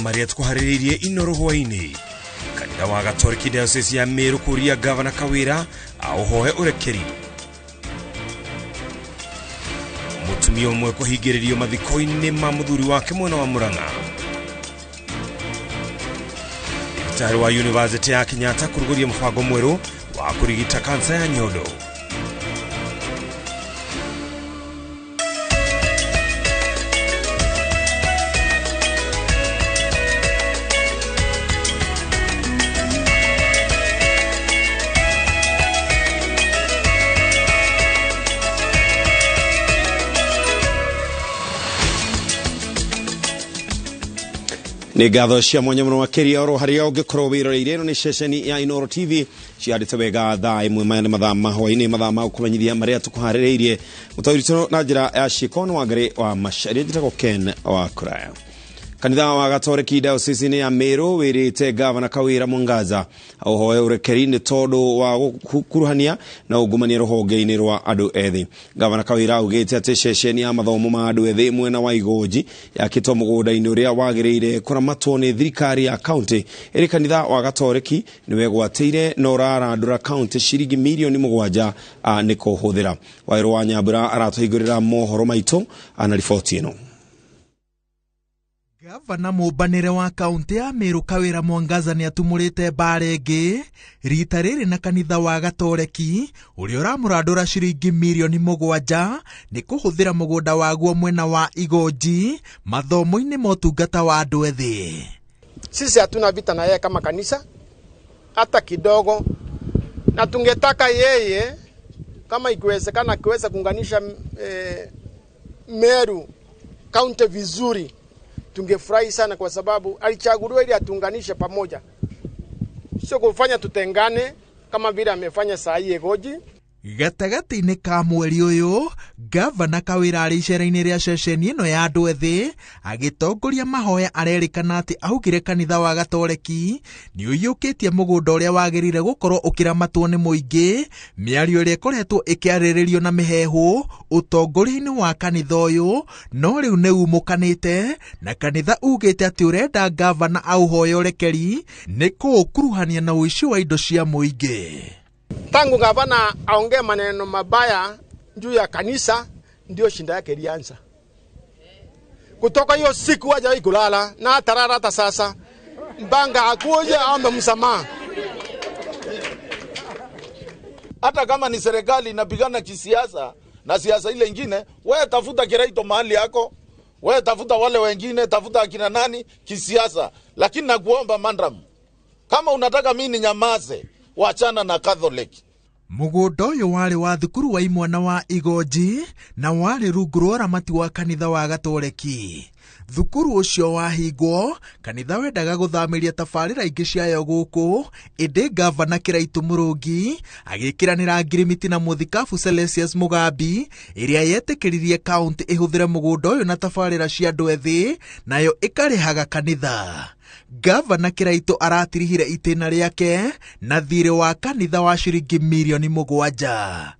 Marĩa tũkũharĩrĩirie Inoro hwaĩ-inĩ. Kanitha wa Gatoreki Diocese ya Meru kũria Gavana Kawira aũhoe ũrekeri. Mũtumia ũmwe kũhingĩrĩrio mathiko-inĩ ma mũthuri wake mwena wa Murang'a. Thibitarĩ wa University ya Kenyatta kũrugũria mũbango mwerũ wa kũrigita kansa ya nyondo. Nĩ ngatho cia mwanya mũno makĩria oro harĩa ũngĩkorwo wĩroreire. Ĩno nĩ ceceni ya Inoro TV ciandĩte wega thaa ĩmwe. Maya nĩ mathaa ma hwaĩ-inĩ, mathaa ma gũkũmenyithia marĩa tũkũharĩrĩirie. Mũtaũri na njĩra ya ciĩko nĩ Wangarĩ wa Macharia, njĩtagwo Ken wa Kũraya. Kanitha wa Gatoreki Diocese ya Meru wĩrĩte Gavana Kawira Mwangaza ũhoe ũrekeri nĩ tondũ wa gũkuruhania na ungumania rũhonge-inĩ rwa andũ ethĩ. Gavana Kawira augĩte atĩ ceceni ya mathomo ma andũ ethĩ mwena wa Igonji yakĩtwo mũgũnda-inĩ ũrĩa wagĩrĩire kũramatwo nĩ thirikari ya kaunti. Ĩrĩ kanitha wa Gatoreki nĩwegwatĩire na ũrarandũra kaunti ciringi mirioni 7 nĩ kũhũthĩra. Wairũ wa Nyambura aratũhingũrĩra mohoro maitũ na riboti ĩno. Gavana mũmbanĩre wa kaunti ya Meru Kawira Mwangaza nĩ atumũrĩte mbara ĩngĩ rita rĩrĩ na kanitha wa Gatoreki ũrĩa ũramũrandũra ciringi mirioni 7 nĩ kũhũthĩra mũgũnda waguo mwena wa Igonji mathomo-inĩ ma ũtungata wa andũ ethĩ. Sisi hatuna vita na yeye kama kanisa hata kidogo, na tungetaka yeye kama ikiwezekana akiweza kuunganisha Meru kaunti vizuri, tungefurahi sana, kwa sababu alichaguliwa ili atuunganishe pamoja, sio kufanya tutengane kama vile amefanya saa hii Igonji. Gatagatĩ-inĩ ka mweri ũyũ, Gavana Kawira arĩ icera-inĩ rĩa ceceni ĩno ya andũ ethĩ agĩtongoria mahoya arerĩkana atĩ augire kanitha wa Gatoreki nĩ ũiyũkĩtie mũgũnda ũrĩa wagĩrĩire gũkorwo ũkĩramatwo nĩ mũingĩ, mĩario ĩrĩa ĩkoretwo ĩkĩarĩrĩrio na mĩheehũ ũtongoria-inĩ wa kanitha ũyũ no rĩu nĩ umũkanĩte na kanitha ugĩte atĩ ũrenda gavana aũhoe ũrekeri nĩ kũũkuruhania na ũici wa indo cia mũingĩ. Tangu gavana aongee maneno mabaya juu ya kanisa ndio shinda yake ilianza. Kutoka hiyo siku hajawahi kulala na atarara hata sasa. Mbanga akuje aombe msamaha. Hata kama ni serikali inapigana kisiasa na siasa ile nyingine, wewe tafuta kiraito mahali yako, wewe tafuta wale wengine, tafuta akina nani kisiasa. Lakini nakuomba Mandram, kama unataka mimi ninyamaze, wachana na Catholic. Mũgũnda ũyũ warĩ wa thukuru wa imwana wa Igonji na warĩ rungu rwa ũramati wa kanitha wa Gatoreki. Thukuru ũcio wahingwo, kanitha wendaga gũthamĩria tabarĩra ingĩ ciayo gũkũ, ĩndĩ Gavana Kĩraitũ Mũrũngi agĩkĩranĩra ngirimiti na mũthikabu Celesius Mugambi ĩrĩa yetĩkĩririe kaunti ĩhũthĩre mũgũnda ũyũ na tabarĩra cia andũ ethĩ nayo ĩkarĩhaga kanitha. Gavana Kĩraitũ aratirihire itĩna rĩake na thirĩ wa kanitha wa ciringi mirioni 7.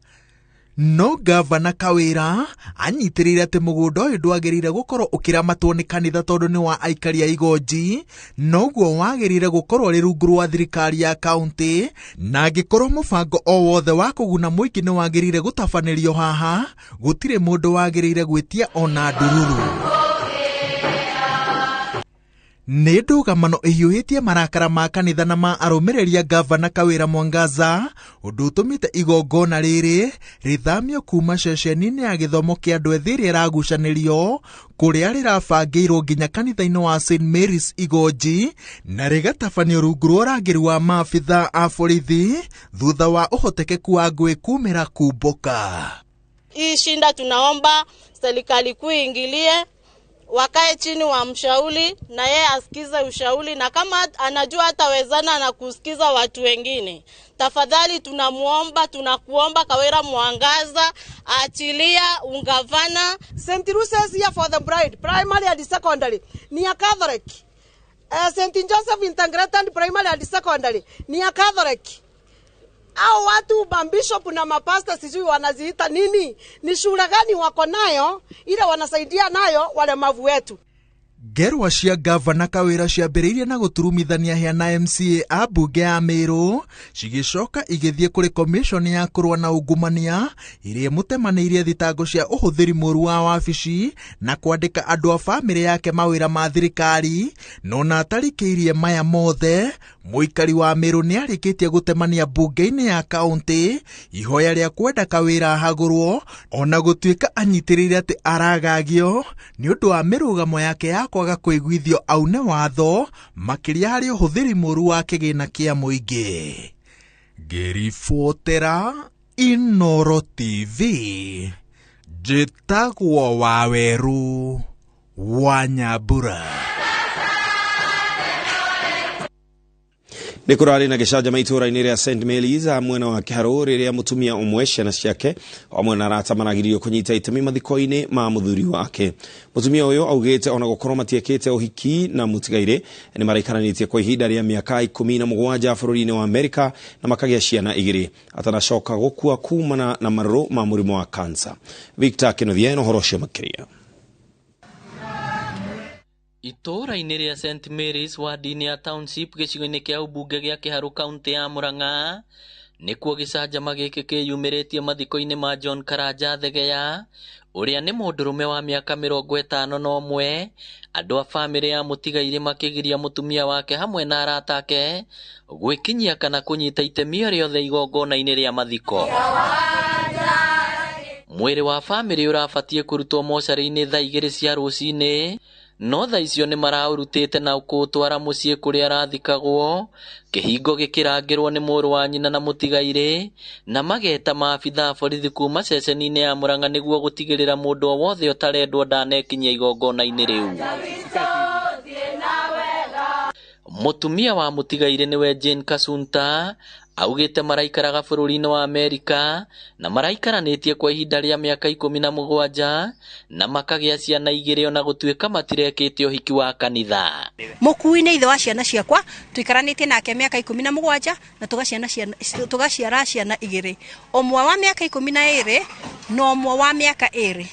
No Gavana Kawira anyitĩrĩire atĩ mũgũnda ũyũ ndwagĩrĩire gũkorwo ũkĩramatwo nĩ kanitha tondũ nĩ wa aikari a Igonji, noguo wagĩrĩire gũkorwo ũrĩ rungu rwa thirikari ya kaunti, na angĩkorwo mũbango o wothe wa kũguna mũingĩ nĩ wagĩrĩire gũtabanĩrio haha, gũtirĩ mũndũ wagĩrĩire gwĩtia ona ndururu. Nĩ ndũgamano ĩhiũhĩtie marakara ma kanitha na ma arũmĩrĩri a Gavana Kawira Mwangaza, ũndũ ũtũmĩte igongona rĩrĩ rĩthamio kuma ceceni-inĩ ya gĩthomo kĩa andũ ethĩ ĩrĩa ĩragucanĩrio kũrĩa rĩrabangĩirwo nginya kanitha-inĩ wa St Mary's Igonji na rĩgatabanio rungu rwa ũrangĩri wa maabitha a borithi thutha wa ũhotekeku wa ngũĩ kumĩra kumbũka. Hii shinda tunaomba serikali kuu iingilie, wakae chini wa mshauri na yeye asikize ushauri, na kama anajua hatawezana na kusikiza watu wengine, tafadhali tunamuomba, tunakuomba Kawira Mwangaza, achilia ungavana. St. Lucy's here for the bride, primary and secondary, ni ya Catholic. St. Joseph Integrated Primary and Secondary ni ya Catholic. Hao watu bishop na mapasta sijui wanaziita nini, ni shule gani wako nayo ile wanasaidia nayo walemavu wetu. Ngerwa cia Gavana Kawĩra ciambĩrĩirie na gũturumithania hĩa na MCA a mbunge ya Meru, cigĩcoka igĩthiĩ kũrĩ commission ya kũrũa na ungumania iria ĩmũtemanĩirie thitango cia ũhũthĩri mũru wa wabici na kwandĩka andũ a bamĩrĩ yake mawĩra ma thirikari. No na atarikĩirie maya mothe, mũikari wa Meru nĩarĩkĩtie gũtemania mbunge-inĩ ya kaũntĩ ihoya rĩa kwenda Kawĩra ahagũrwo, ona gũtuĩka anyitĩrĩire atĩ aragagio nĩ ũndũ wa mĩrũgamo yake ya kwaga kũiguithio aune watho, makĩria harĩ ũhũthĩri mũru wa kĩgĩna kĩa mũingĩ. Ngĩribotera Inooro TV, njĩtagwo Waweru wa Nyambura. Nĩ kũrarĩ na gĩcanjama itũũra-inĩ rĩa St Mary's mwena wa Kĩharũ rĩrĩa mũtumia ũmwe, ciana ciake hamwe na arata maragiririo kũnyita itemi mathiko-inĩ ma mũthuri wake. Mũtumia ũyũ augĩte ona gũkorwo matiekĩte ũhiki na mũtigairĩ nĩ maraikaranĩtie kwa ihinda rĩa mĩaka 17 bũrũri-inĩ wa Amerika na makagĩa ciana 2 atanacoka gũkua kumana na marũrũ ma mũrimũ wa kansa. Victor Kĩnuthia na ũhoro ũcio makĩria. Itũũra-inĩ rĩa St Mary's wadi-inĩ ya Township gĩcigo-inĩ kĩa ũmbunge gĩa Kĩharũ kaũntĩ ya Murang'a nĩkuo gĩcanjama gĩkĩ kĩyumĩrĩtie mathiko-inĩ ma John Karanja Thegeya ũrĩa nĩ mũndũrũme wa mĩaka 51. Andũ a bamĩrĩ ya mũtigairĩ makĩgiria mũtumia wake hamwe na arata ake gwĩkinyia kana kũnyita itemi o rĩothe igongona-inĩ rĩa mathiko. Mwĩrĩ wa bamĩrĩ ũrabatiĩ kũrutwo mocarĩ-inĩ thaa 2 cia rũcinĩ, no thaa icio nĩ maraũrutĩte na kũũtwara mũciĩ kũrĩa arathikagwo, kĩhingo gĩkĩrangĩrwo nĩ mũrũ wa nyina na mũtigairĩ, na mageta maabitha a borithi kuma ceceni-inĩ ya Murang'a nĩguo gũtigĩrĩra mũndũ o wothe ũtarendwo ndanekinyia igongona-inĩ rĩu. Mũtumia wa mũtigairĩ nĩwe Jane Kasunta augĩte maraikaraga bũrũri-inĩ wa Amerika na maraikaranĩtie kwa ihinda rĩa mĩaka 17 na makagĩa ciana 2 ona gũtuĩka matirekĩte ũhiki wa kanitha. Mũkui nĩ ithe wa ciana ciakwa, tuikaranĩtie nake mĩaka 17 na tũgaciara ciana 2, ũmwe wa mĩaka 12 na ũmwe wa mĩaka 2.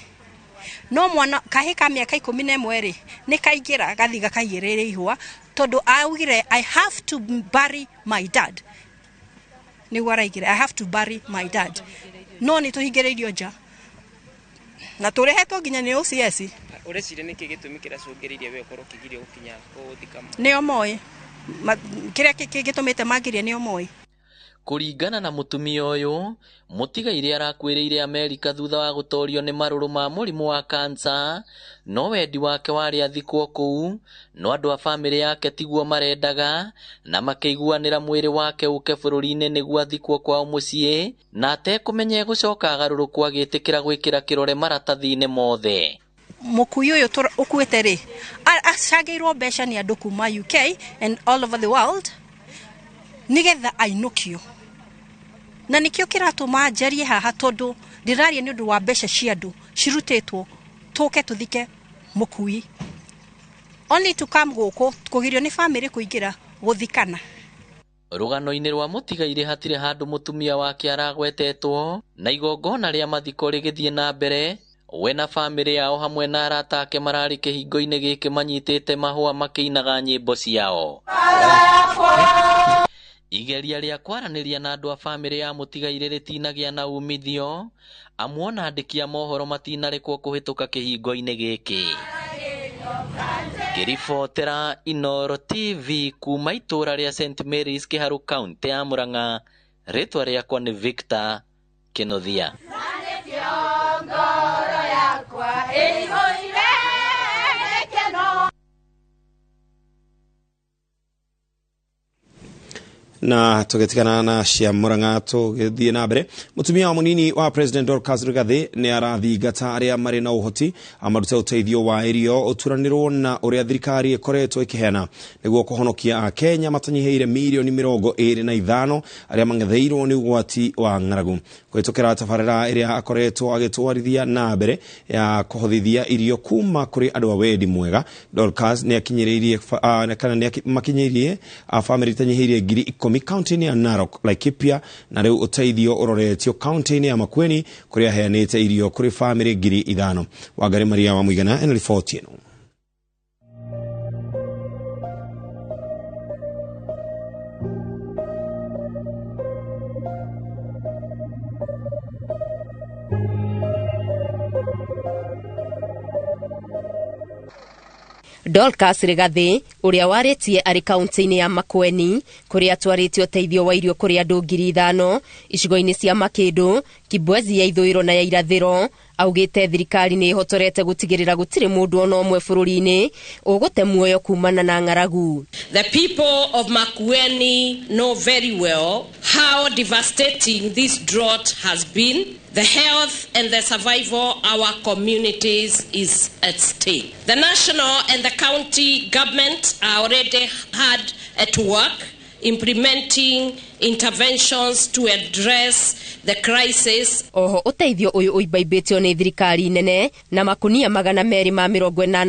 No mwana kahĩ ka mĩaka 11 rĩ nĩ kaingĩra gathi gakaigĩrĩra ihũa tondũ augire I have to bury my dad. Nĩguo araigire I have to bury my dad. No nĩ tũhingĩrĩirio nja na tũrehetwo nginya nĩ OCS. Ũreciria nĩkĩ gĩtũmi kĩrĩa cũngĩrĩirie we ũkorwo ũkĩgirio gũkinya gũthika? Nĩo moĩ kĩrĩa gĩtũmĩte mangirie, nĩo moĩ. Kũringana na mũtumia ũyũ, mũtigairĩ arakuĩrĩire Amerika thutha wa gũtorio nĩ marũrũ ma mũrimũ wa kansa, no wendi wake warĩ athikwo kũu, no andũ a bamĩrĩ yake tiguo marendaga na makĩiguanĩra mwĩrĩ wake ũke bũrũri-inĩ nĩguo athikwo kwao mũciĩ, na atekũmenya egũcoka agarũrũkwo agĩtĩkĩra gwĩkĩra kĩrore maratathi-inĩ mothe. Mũkui ũyũ ũkuĩte rĩ acangĩirwo mbeca nĩ andũ kuma UK and all over the world nĩgetha ainũkio, na nĩkĩo kĩratũma njarie haha tondũ ndĩraria nĩ ũndũ wa mbeca cia andũ cirutĩtwo tũke tũthike mũkui, only to come gũkũ kũgirio nĩ bamĩrĩ kũingĩra gũthikana. Rũgano-inĩ rwa mũtigairĩ hatirĩ handũ mũtumia wake aragwetetwo, na igongona rĩa mathiko rĩgĩthiĩ na mbere, we na bamĩrĩ yao hamwe na arata ake mararĩ kĩhingo-inĩ gĩkĩ manyitĩte mahũa makĩinaga nyĩmbo ciao. Igeria rĩa kwaranĩria na andũ a bamĩrĩ ya mũtigairĩ rĩtinagĩa na umithio, amu ona andĩki a mohoro matinarekwo kũhĩtũka kĩhingo-inĩ gĩkĩ. Ngĩribotera Inooro TV kuma itũũra rĩa St Mary's Kĩharũ kaũntĩ ya Murang'a, rĩtwa rĩakwa nĩ Victor Kĩnuthia. Na tũgĩtigana na cia Murang'a tũgĩthiĩ na mbere, mũtumia wa mũnini wa President Dorcas Rigathi nĩ arathingata arĩa marĩ na ũhoti amarute ũteithio wa irio ũturanĩrwo na ũrĩa thirikari ĩkoretwo ĩkĩheana nĩguo kũhonokia Akenya matanyihĩire mirioni 25 arĩa mang'etheirwo nĩ ũgwati wa ng'aragu kũhĩtũkĩra tabarĩra ĩrĩa akoretwo agĩtwarithia na mbere ya kũhothithia irio kuma kũrĩ andũ a wendi mwega. Dorcas nĩ akinyĩrĩirie kana nĩ makinyĩirie bamĩrĩ itanyihĩirie 10,000 kaunti-inĩ ya Narok, Laikipia, na rĩu ũteithio ũroretio kaunti-inĩ ya Makueni kũrĩa aheanĩte irio kũrĩ bamĩrĩ 5,000. Wangari Maria wa Mũigana ena riboti ĩno. Dorcas Rigathi ũrĩa warĩtie arĩ kaunti-inĩ ya Makueni kũrĩa atwarĩte ũteithio wa irio kũrĩ andũ 5,000 icigo-inĩ cia Makĩndũ, Kibwezi ya ithũĩro na ya irathĩro, augĩte thirikari nĩ ĩhotorete gũtigĩrĩra gũtirĩ mũndũ ona ũmwe bũrũri-inĩ ũgũte muoyo kumana na ng'aragu. The people of Makueni know very well how devastating this drought has been. The health and the survival of our communities is at stake. The national and the county government are already hard at work implementing interventions to address the crisis. Oho ũteithio ũyũ ũimbaimbĩtio nĩ thirikari nene na makunia 280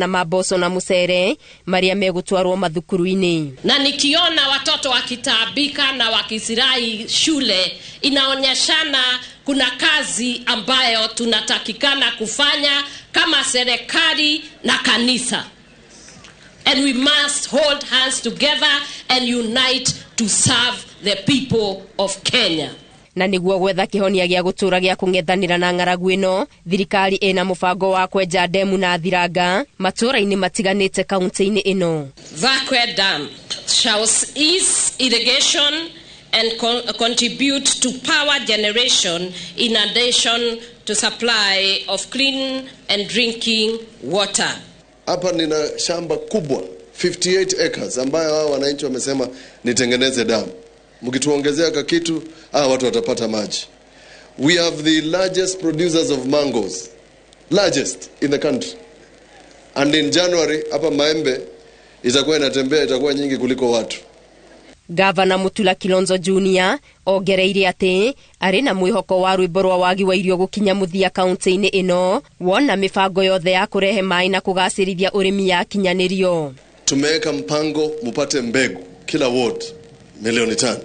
ma mboco na mũcere marĩa megũtwarwo mathukuru-inĩ. Na nikiona watoto wakitaabika na wakisirai shule, inaonyeshana kuna kazi ambayo tunatakikana kufanya kama serikali na kanisa. And we must hold hands together and unite to serve the people of Kenya. Na nĩguo gwetha kĩhonia gĩa gũtũũra gĩa kũng'ethanĩra na ng'aragu ĩno, thirikari ĩna mũbango wa kwenja ndemu na thiranga matũũra-inĩ matiganĩte kaunti-inĩ ĩno. Thakwe Dam shall ease irrigation and contribute to power generation in addition to supply of clean and drinking water. Hapa nina shamba kubwa 58 acres ambayo hao wananchi wamesema nitengeneze damu. Mkituongezea kakitu, hawa watu watapata maji. We have the largest producers of mangoes, largest in the country. And in January hapa maembe itakuwa inatembea, itakuwa nyingi kuliko watu. Gavana Mutula Kilonzo Junior ongereire atĩ arĩ na mwĩhoko wa rwĩmbo rwa wagi wa irio gũkinya mũthia kaunti-inĩ ĩno wona mĩbango yothe ya kũrehe maĩ na kũgacĩrithia ũrĩmi yakinyanĩrio. Tumeweka mpango mupate mbegu kila ward milioni 5.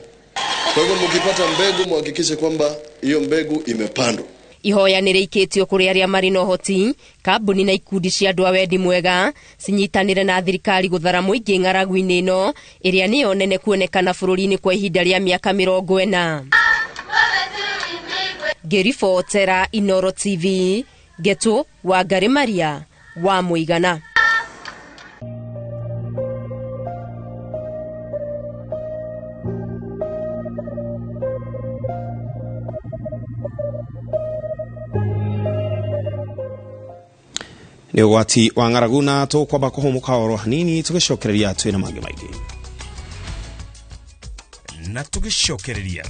Kwa hivyo mkipata mbegu muhakikishe kwamba hiyo mbegu imepandwa. Ihoya nĩ rĩikĩtio kũrĩ arĩa marĩ na ũhoti, kambuni na ikundi cia andũ a wendi mwega cinyitanĩre na thirikari gũthara mũingĩ ng'aragu-inĩ ĩno ĩrĩa nĩyo nene kuonekana bũrũri-inĩ kwa ihinda rĩa mĩaka 40. Ngĩribotera Inoro TV, Ngetu Wangari Maria wa Mũigana. Nĩ ũgwati wa ng'aragu na tũkwamba kũhũmũka oro hanini tũgĩcokereria twĩna mangĩ maingĩ. Na tũgĩcokereria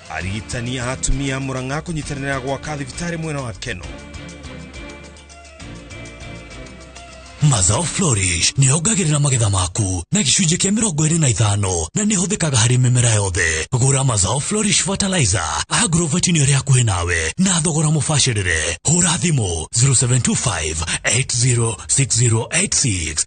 arigitani a atumia Murang'a kũnyitanĩra gwaka thibitarĩ mwena wa Keno. Mazao Flourish nĩ yongagĩrĩra magetha maku na gĩcunjĩ kĩa 25 na nĩ ĩhũthĩkaga harĩ mĩmera yothe. Gũra Mazao Flourish Fertilizer agrovet-inĩ ĩrĩa hakuhĩ nawe na thogora mũbacĩrĩre. Hũra thimũ 0725 806086.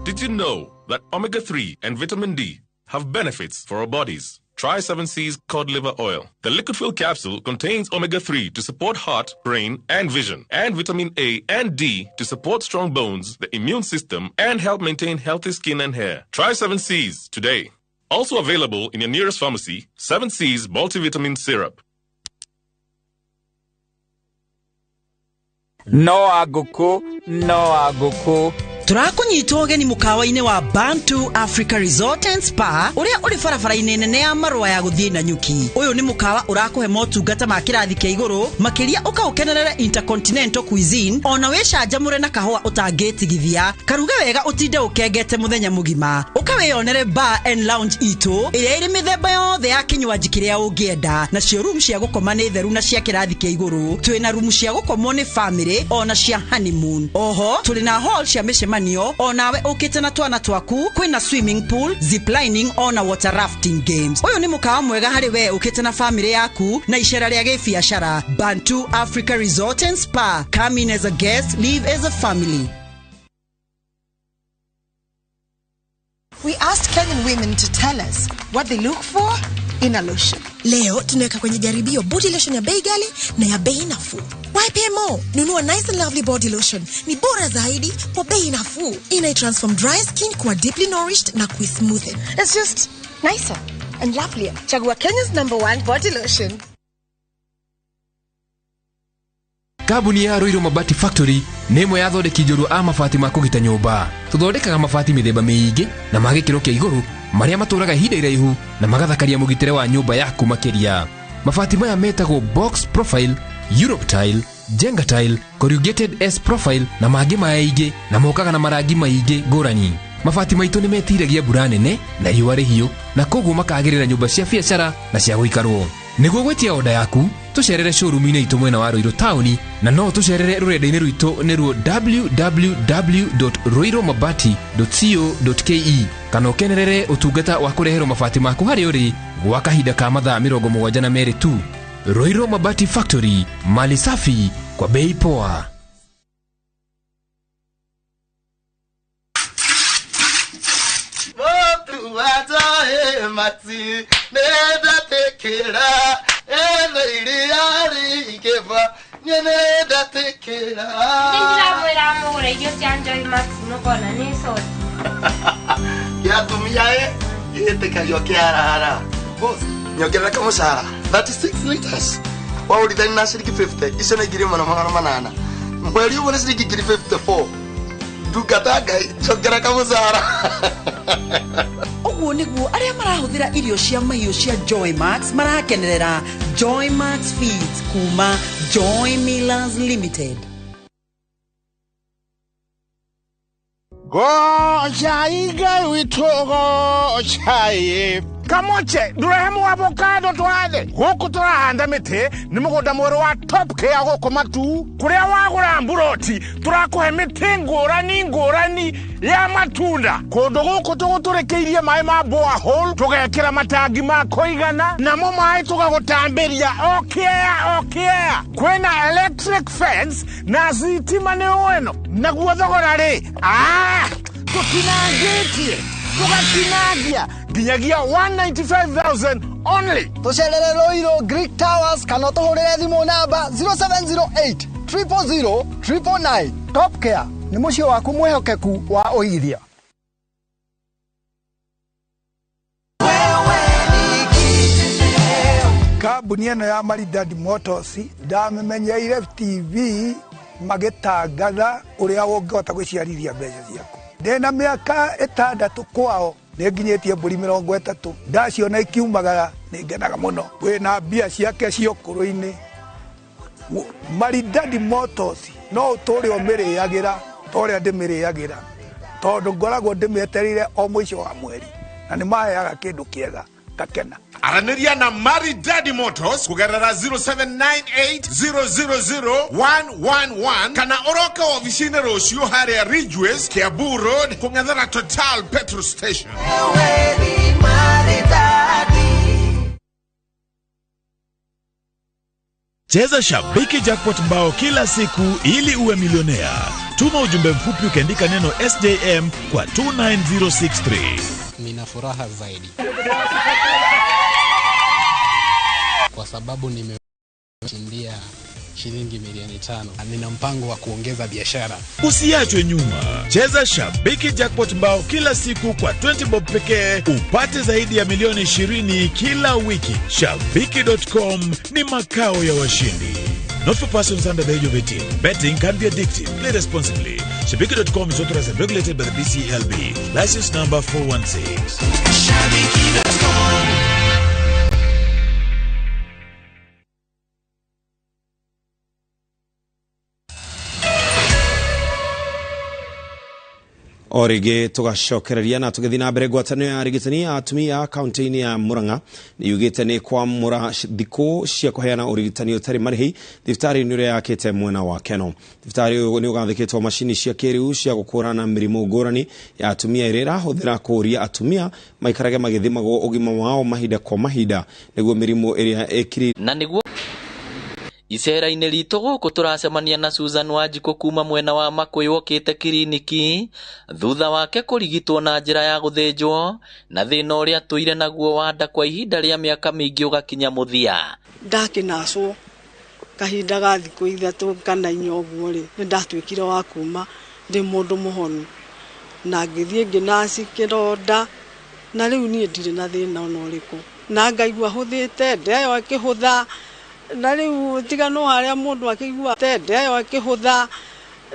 Did you know that omega-3 and vitamin D have benefits for our bodies? Try 7C's cod liver oil. The liquid fill capsule contains omega-3 to support heart, brain, and vision, and vitamin A and D to support strong bones, the immune system, and help maintain healthy skin and hair. Try 7C's today. Also available in your nearest pharmacy, 7C's multivitamin syrup. No aguku, no aguku. Tũrakũnyita ũgeni mũkawa-inĩ wa Bantu Africa Resort and Spa ũrĩa ũrĩ barabara-inĩ nene ya marũa ya gũthiĩ Nanyuki. Ũyũ nĩ mũkawa ũrakũhe motungata ma kĩrathi kĩa igũrũ makĩria ũkaũkenerere intercontinental cuisine ona wĩcanjamũre na kahũa ũtangĩtigithia. Karuge wega ũtinde ũkengete mũthenya mũgima. Ũkawĩyonere bar and lounge itũ ĩrĩa ĩrĩ mĩthemba yothe ya kĩnywaji kĩrĩa ũngĩenda. Nacio room cia gũkoma nĩ theru na cia kĩrathi kĩa igũrũ. Twĩna room cia gũkomwo nĩ family ona cia honeymoon. Oho tũrĩ na hall cia mĩcemanio onawe ũkĩte na twana twaku, kwĩna swimming pool, ziplining ona water rafting games. Ũyũ nĩ mũkawa mwega harĩ we ũkĩte na family yaku na icera rĩa gĩbiacara. Bantu Africa Resort and Spa. Come in as a guest, leave as a family. We asked Kenyan women to tell us what they look for in a lotion. Leo tunaweka kwenye jaribio body lotion ya bei ghali na ya bei nafuu. YPMO, nunua Nice and Lovely body lotion. Ni bora zaidi kwa bei nafuu. Ina transform dry skin kuwa deeply nourished na kuismoothen. It's just nicer and lovelier. Chagua Kenya's #1 body lotion. Kambuni ya Ruiru Mabati Factory nĩ ĩmwe ya athondeki njorua a mabati ma kũgita nyũmba. Tũthondekaga mabati mĩthemba mĩingĩ na ma gĩkĩro kĩa igũrũ marĩa matũraga ihinda iraihu na magathakaria mũgitĩre wa nyũmba yaku makĩria. Mabati maya metagwo box profile, Europe tile, Jenga tile, corrugated S profile na mangĩ maingĩ na mokaga na marangi maingĩ ngũrani. Mabati maitũ nĩ metiragia mbura nene na riũa rĩhiũ na koguo makagĩrĩra nyũmba cia biacara na cia gũikarwo. Nĩguo gwĩtia oda yaku tũcerere showroom-inĩ itũ mwena wa Ruiru taũni na no tũcerere rũrenda-inĩ rwitũ nĩruo www.ruirumabati.co.ke kana ũkenerere ũtungata wa kũreherwo mabati maku harĩa ũrĩ gwa kahinda ka mathaa 72 tu. Ruiru Mabati Factory, mali safi kwa bei poa. Nyongerera kamushahara 36 liters waurithani na ciringi 50 icio nĩ 1800 mweri ũmwe nĩ ciringi 54 ndungata Ngai njongera kamushahara. Ũguo nĩguo arĩa marahũthĩra irio cia mahiũ cia Joy Max marakenerera Joy Max Feeds kuma Joy Millers Limited. Gocha Ngai witũ gocha kamoche ndurehemu avocado twathe guku turahanda miti ni mugunda mweru wa Top Care guku Matu kuria wagura mburoti turakuhe miti ngurani ngurani ya matunda kundu guku tuguturikiirie mai ma borehole tugekira matangi ma kuigana namo mai tugagutambiria okiea okiea kwina electric fence na thitima ni weno naguo thogora ri tutinangitie tugatinangia nginyagia 195,000 only. Tucerere Ruiru Greek Towers kana tuhurire thimu namba 0708 000 999. Top Care ni muciĩ waku mwihokeku wa ũigithia. Kambuni ĩno ya Maridadi Motors ndamĩmenyeire TV magĩtangatha ũrĩa ũngĩhota gwĩciarithia mbeca ciaku. Ndĩna mĩaka 6 kwao nĩnginyĩtie mbũri 30 ndaciona ikiumagara nĩngenaga mũno. Wĩna mbia ciake cia ũkũrũ-inĩ. Maridadi Motors no ũtũre ũmĩrĩagĩra ta ũrĩa ndĩmĩrĩagĩra tondũ ngoragwo ndĩmĩetereire o mũico wa mweri na nĩmaheaga kĩndũ kĩega ngakena. Aranĩria na Maridadi Motors kũgerera 0798000111 kana ũroke ofici-inĩ rũciũ harĩa Ridgeways, Kiambu Road, kũng'ethera Total Petrol Station. Cheza Shabiki Jackpot mbao kila siku ili uwe milionea. Tuma ujumbe mfupi ukiandika neno SJM kwa 29063. Nina furaha zaidi kwa sababu nimeshindia shilingi milioni 5. Nina mpango wa kuongeza biashara. Usiachwe nyuma. Cheza Shabiki Jackpot mbao kila siku kwa 20 bob pekee upate zaidi ya milioni 20 kila wiki. Shabiki.com ni makao ya washindi. Not for persons under the age of 18. Betting can be addictive. Play responsibly. Shabiki.com is authorized and regulated by the BCLB. License number 416. Shabiki.com. O rĩngĩ tũgacokereria na tũgĩthiĩ na mbere ngwatanĩro ya arigitani ya atumia kaunti-inĩ ya Murang'a nĩ yugĩte nĩ kwamũra thikũ cia kũheana ũrigitani ũtarĩ marĩhi thibitarĩ-inĩ ũrĩa yakĩte mwena wa Keno. Thibitarĩ ũyũ nĩ ũgathĩkĩtwo macini cia kĩrĩu cia gũkũrana mĩrimũ ngũrani ya atumia ĩrĩa ĩrahũthĩra kũũria atumia maikarage magĩthimagwo ũgima wao mahinda kwa mahinda nĩguo mĩrimũ ĩrĩa ĩkiri na nĩguo icera-inĩ ritũ gũkũ tũracemania na Susan Wanjikũ kuma mwena wa Makũyũ okĩte kiriniki thutha wake kũrigitwo na njĩra ya gũthĩnjwo na thĩna ũrĩa tũire naguo wa nda kwa ihinda rĩa mĩaka mĩingĩ ũgakinya mũthia. Ndakĩnacwo kahinda ga thikũ 3 kana 4 ũguo rĩ, nĩ ndatuĩkire wa kuma ndĩ mũndũ mũhonu na ngĩthiĩ ngĩnaci kĩronda na rĩu niĩ ndirĩ na thĩna ona ũrĩkũ na ngaigua hũthĩte nda ĩyo ĩkĩhũtha. Na rĩu tiga no harĩa mũndũ akĩigua tende ĩyo ĩkĩhũtha,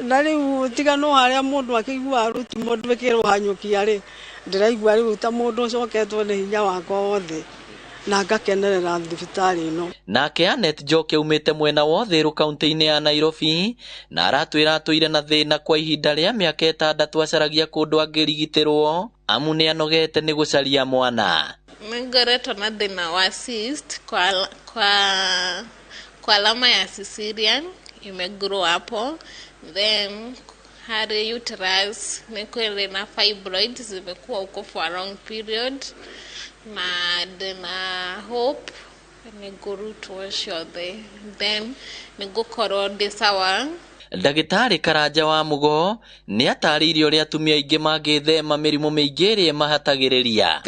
na rĩu tiga no harĩa mũndũ akĩigua rũtimo rwĩkĩrũhanyũkia rĩ, ndĩraigua rĩu ta mũndũ ũcoketwo nĩ hinya wakwa wothe na ngakenerera thibitarĩ ĩno. Nake Anet Njoki aumĩte mwena wa Uthiru kaunti-inĩ ya Nairobi na aratwĩra atũire na thĩna kwa ihinda rĩa mĩaka 6 acaragia kũndũ angĩrigitĩrwo amu nĩ anogete nĩ gũcaria mwana. Nĩngoretwo na thĩna wa cyst kwa alama ya cesarean imegrow hapo, then hari uterus nĩ na fibroids zimekuwa huko for a long period, na ndĩna hope nĩngũrutwo ciothe, then nĩngũkorwo ndĩ sawa. Ndagĩtarĩ Karanja wa Mugo nĩ atarĩirie ũrĩa atumia aingĩ mangĩthema mĩrimũ mĩingĩ ĩrĩa ĩmahatagĩrĩria.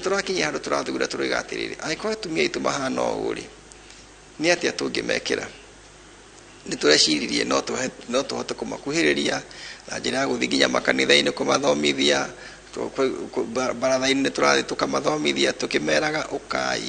Tũrakinyia handũ tũrathugunda tũroiga atĩrĩrĩ, angĩkorwo atumia aitũ mahana ũũ rĩ, nĩ atĩa tũngĩmekĩra? Nĩ tũreciririe no tũhote kũmakuhĩrĩria na njĩra ya gũthiĩ nginya makanitha-inĩ kũmathomithia, baratha-inĩ nĩ tũrathiĩ tũkamathomithia tũkĩmeraga ũkai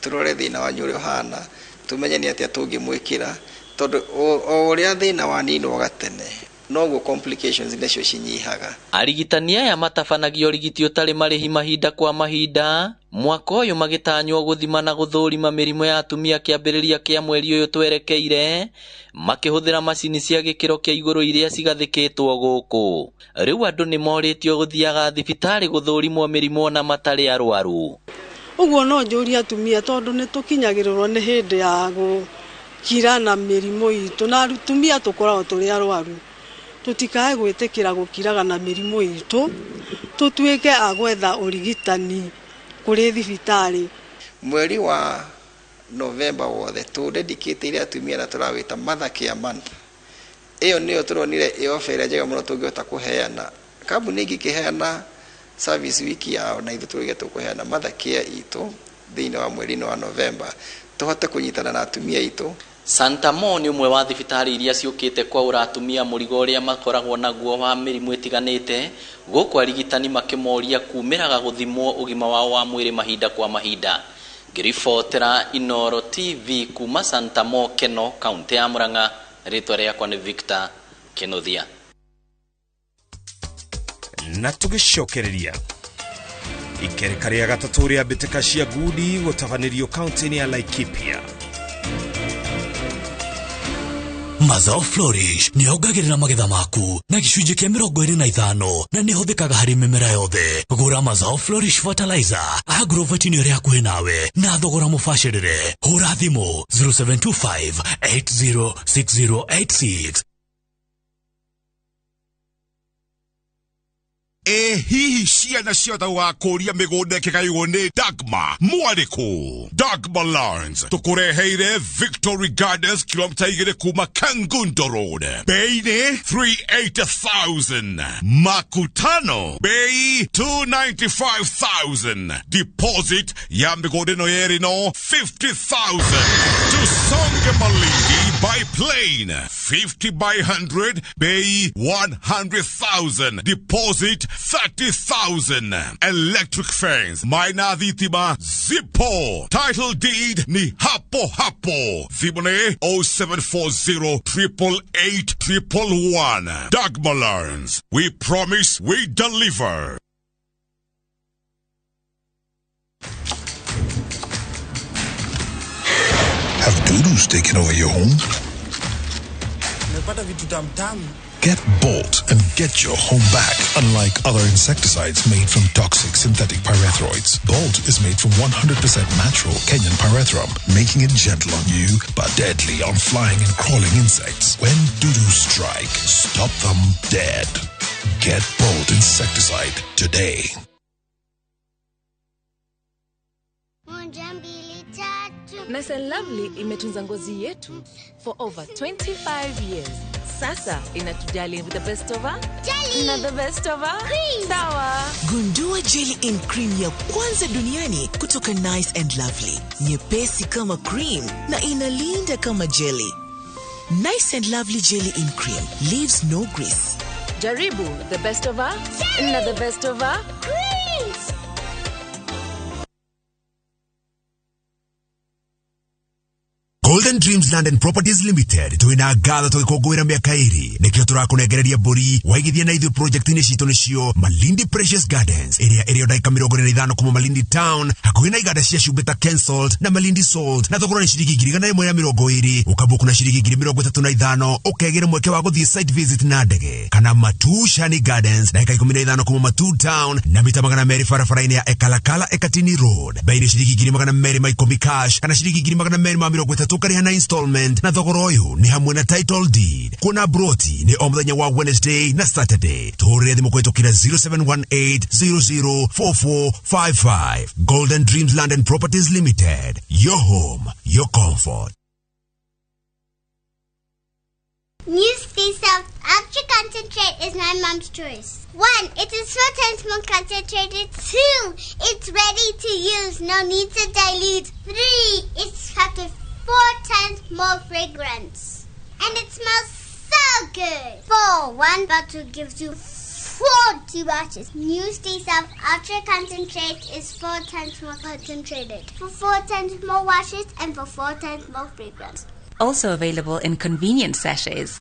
tũrore thĩna wanyu ũrĩa ũhana, tũmenye nĩ atĩa tũngĩmwĩkĩra, tondũ o ũrĩa thĩna waninwo gatene noguo complications nacio cinyihaga. Arigitani aya matabanagia ũrigiti ũtarĩ marĩhi mahinda kwa mahinda, mwaka ũyũ magĩtanywo gũthima na gũthũrima mĩrimũ ya atumia kĩambĩrĩria kĩa mweri ũyũ twerekeire, makĩhũthĩra macini cia gĩkĩro kĩa igũrũ iria cigathĩkĩtwo gũkũ. Rĩu andũ nĩ morĩtio gũthiaga thibitarĩ gũthũrimwo mĩrimũ ona matarĩ arwaru. Ũguo no njũrie atumia tondũ nĩ tũkinyagĩrĩrwo nĩ hĩndĩ ya gũkira na mĩrimũ itũ, na atumia tũkoragwo tũrĩ arwaru, tũtikae gwĩtĩkĩra gũkiraga na mĩrimũ itũ, tũtuĩke a gwetha ũrigitani kũrĩ thibitarĩ. Mweri wa November wothe tũdedicate atumia na tũrawĩta Mother Care Month. Ĩyo nĩyo tũronire ĩ offer ĩrĩa njega mũno tũngĩhota kũheana. Kambuni ĩngĩ ĩkĩheana service week yao na ithuĩ tũrauga tũkũheana Mother Care itũ thĩinĩ wa mweri-inĩ wa November, tũhote kũnyitana na atumia aitũ. Santa Mo nĩ ũmwe wa thibitarĩ iria ciũkĩte kwaũra atumia mũrigo ũrĩa makoragwo naguo wa mĩrimũ ĩtiganĩte, gũkũ arigitani makĩmoria kumĩraga gũthimwo ũgima wao wa mwĩrĩ mahinda kwa mahinda. Ngĩribotera Inooro TV kuma Santa Mo Keno, kaunti ya Murang'a, rĩtwa rĩakwa nĩ Victor Kenothia. Na tũgĩcokereria ikereka rĩa gatatũ rĩa mbĩtĩka cia ngundi gũtabanĩrio kaunti-inĩ ya Laikipia. Mazao Flourish nĩ yongagĩrĩra magetha maku na gĩcunjĩ kĩa 25 na nĩ ĩhũthĩkaga harĩ mĩmera yothe. Gũra Mazao Flourish Fertilizer Agrovet nĩ ĩrĩ hakuhĩ nawe na thogora mũbacĩrĩre. Hũra thimũ 0725 806086. Hihi ciana ciothe gũgakũria mĩgũnda ĩkĩgaywo nĩ Dagma mwarĩkũ? Dagma Lands tũkũreheire Victory Gardens kilomita 2 kuma Kangundo Road, bei nĩ 380,000, makutano bei 295,000, deposit ya mĩgũnda ĩno yerĩ no 50,000. Tusonge Malindi by plane 50 by 100 bei 100,000, deposit 30,000. Electric fence maina thitima zipo, title deed ni hapo hapo. Thimũ 0740 888 111. Dagma Lands, we promise we deliver. Have dudus taken over your home? Get Bolt and get your home back. Unlike other insecticides made from toxic synthetic pyrethroids, Bolt is made from 100% natural Kenyan pyrethrum, making it gentle on you but deadly on flying and crawling insects. When dudus strike, stop them dead. Get Bolt insecticide today. Nice and Lovely imetunza ngozi yetu for over 25 years. Sasa inatujali with the best of her jelly na the best of her cream. Sawa. Gundua jelly in cream ya kwanza duniani kutoka Nice and Lovely. Nyepesi kama cream na inalinda kama jelly. Nice and Lovely jelly in cream leaves no grease. Jaribu the best of her jelly na the best of her creams. Golden Dreams Land and Properties Limited twina ngatho tũgĩkũngũĩra mĩaka ĩrĩ nĩkĩo tũrakũnengereria mbũri waigithia na ithuĩ project-inĩ citũ nĩcio Malindi Precious Gardens ĩrĩa ĩrĩ o ndagĩka 45 kuma Malindi Town hakuhĩ na iganda cia cumbĩ ta Kensalt na Malindi Salt na thogora nĩ ciringi 120,000 ũkabuku na ciringi 35,000 ũkegĩra mweke wa gũthiĩ site visit na ndege kana Matu Shani Gardens ndagĩka 15 kuma Matu Town na mita 200 barabara-inĩ ya Ekalakala Ekatini Road bei nĩ ciringi 210,000 cash kana ciringi 230,000 ũkarĩha na installment na thogora ũyũ nĩ hamwe na title deed kuona broti nĩ o mũthenya wa Wednesday na Saturday tũhũrĩre thimũ kũhĩtũkĩra 0718004455. Golden Dreams Land and Properties Limited, your home, your comfort. New Sea South Ultra Concentrate is my mom's choice. 1, it is 4 times more concentrated. 2, it's ready to use, no need to dilute. 3, it's packed with 4 times more fragrance. And it smells so good. 4, 1 bottle gives you 40 washes. New Stay South Ultra Concentrate is 4 times more concentrated. For 4 times more washes and for 4 times more fragrance. Also available in convenient sachets.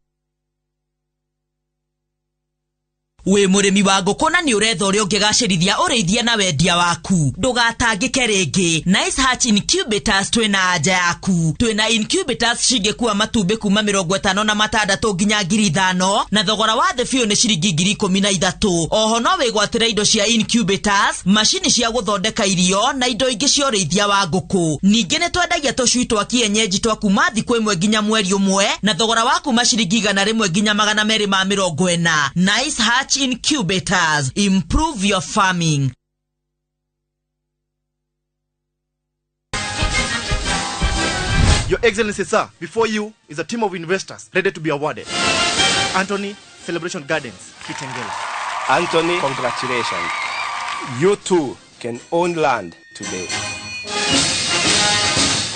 Wĩ mũrĩmi wa ngũkũ na nĩ ũretha ũrĩa ũngĩgacĩrithia ũrĩithia na wendia waku, ndũgatangĩke rĩngĩ. Nice Hatch Incubators twĩna anja yaku. Twĩna incubators cingĩkua matumbĩ kuma 56 nginya 5,000 na thogora wa thĩ biũ nĩ ciringi 13,000. Oho no wĩgwatĩre indo cia incubators, macini cia gũthondeka irio na indo ingĩ cia ũrĩithia wa ngũkũ. Ningĩ nĩ twendagia tũcui twa kienyeji twa kuma thikũ 1 nginya mweri 1 na thogora wa kuma ciringi 100 nginya 240. Nice Hatch Incubators, improve your farming. Your Excellency, sir, before you is a team of investors ready to be awarded. Anthony, Celebration Gardens, Kitengela. Anthony, congratulations. You too can own land today.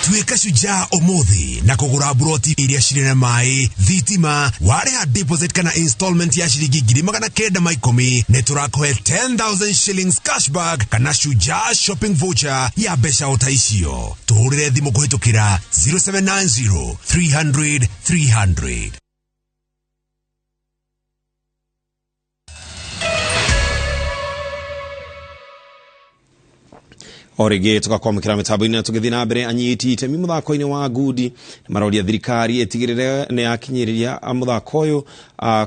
Tuĩka shujaa ũmũthĩ na kũgũra buroti iria cirĩ na maĩ, thitima, warĩha deposit kana installment ya ciringi 910,000 nĩ tũrakũhe 10,000 shillings cashback kana shujaa shopping voucher ya mbeca o ta icio. Tũhũrĩre thimũ kũhĩtũkĩra 0790 300 300. O rĩngĩ tũgakwamũkĩra mĩtambo-inĩ na tũgĩthiĩ na mbere anyiti itemi mũthako-inĩ wa ngundi maroria thirikari ĩtigĩrĩre nĩ yakinyĩrĩria mũthako ũyũ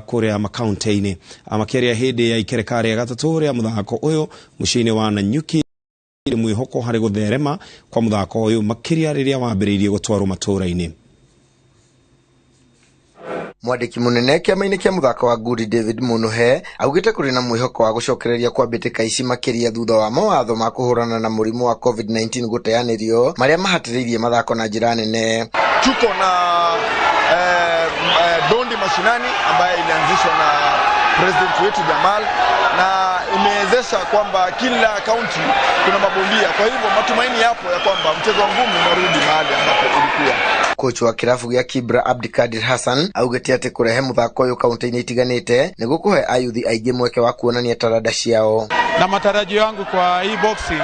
kũrĩa makaunti-inĩ. Makĩaria hĩndĩ ya ikereka rĩa gatatũ rĩa mũthako ũyũ mũciĩ-inĩ wa Nanyuki mwĩhoko harĩ gũtherema kwa mũthako ũyũ makĩria rĩrĩa wambĩrĩirie gũtwarwo matũũra-inĩ. Mwandĩki mũnene kĩama-inĩ kĩa mũthako wa ngundi David Munuhe augĩte kũrĩ na mwĩhoko wa gũcokereria kwa mbĩtĩka ici makĩria thutha wa mawatho ma kũhũrana na mũrimũ wa COVID-19 gũteanĩrio marĩa mahatĩrĩirie mathako na njĩra nene. Tuko na dondi mashinani ambaye ilianzishwa na president wetu Jamal na imewezesha kwamba kila kaunti kuna mabondia. Kwa hivyo matumaini yapo ya kwamba mchezo wa ngumi unarudi mahali ambapo ulikuwa. Coach wa kirabu gĩa Kibra Abdikadir Hassan augĩte atĩ kũrehe mũthako ũyũ kaunti-inĩ itiganĩte nĩ gũkũhe ayuthi aingĩ mweke wa kuonania taranda ciao. Na matarajio yangu kwa hii boxing,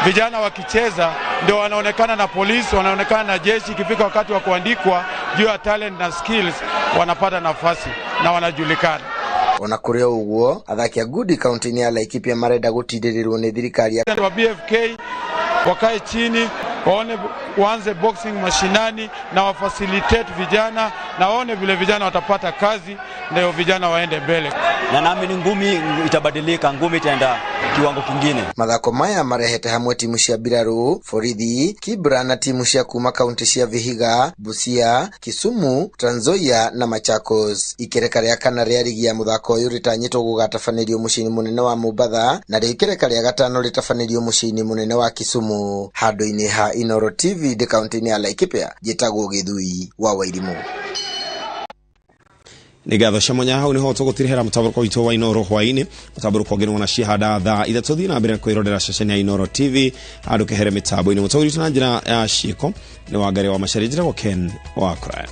vijana wakicheza ndio wanaonekana na polisi, wanaonekana na jeshi. Ikifika wakati wa kuandikwa juu ya talent na skills, wanapata nafasi na wanajulikana. Ona kũrĩ o ũguo, athaki a ngundi kaunti-inĩ ya Laikipia marenda gũtindĩrĩrwo nĩ thirikari ya wa BFK wakae chini waone, waanze boxing mashinani na wafacilitate vijana na waone vile vijana watapata kazi, ndio vijana waende mbele. Na naamini ngumi itabadilika, ngumi itaenda kiwango kingine. Mathako maya marehete hamwe timu cia Biraru, Borithi, Kibra na timu cia kuma kaunti cia Vihiga, Busia, Kisumu, Trans Nzoia na Machakos. Ikereka rĩa kana rĩa rigi ya mũthako ũyũ rĩtanyĩtwo gũgatabanĩrio mũciĩ-inĩ mũnene wa Mombatha na rĩo ikereka rĩa gatano rĩtabanĩrio mũciĩ-inĩ mũnene wa Kisumu. Handũ-inĩ ha Inoro TV ndĩ kaunti-inĩ ya Laikipia, njĩtagwo Gĩthui wa Wairimũ. Nĩ ngatho cia mwanya hau niho tũgũtirĩhĩra mũtambarũko witũ wa Inoro hwaĩ-inĩ. Mũtambarũko ũngĩ nĩwona cihanda thaa 3 thiĩ na mbere na kwĩrorera ceceni ya Inoro TV handũ kehere mĩtambo-inĩ. Mũtaũri witũ na njĩra ya ciĩko nĩ Wangari wa Macharia, njĩtagwo Ken wa Kũraya.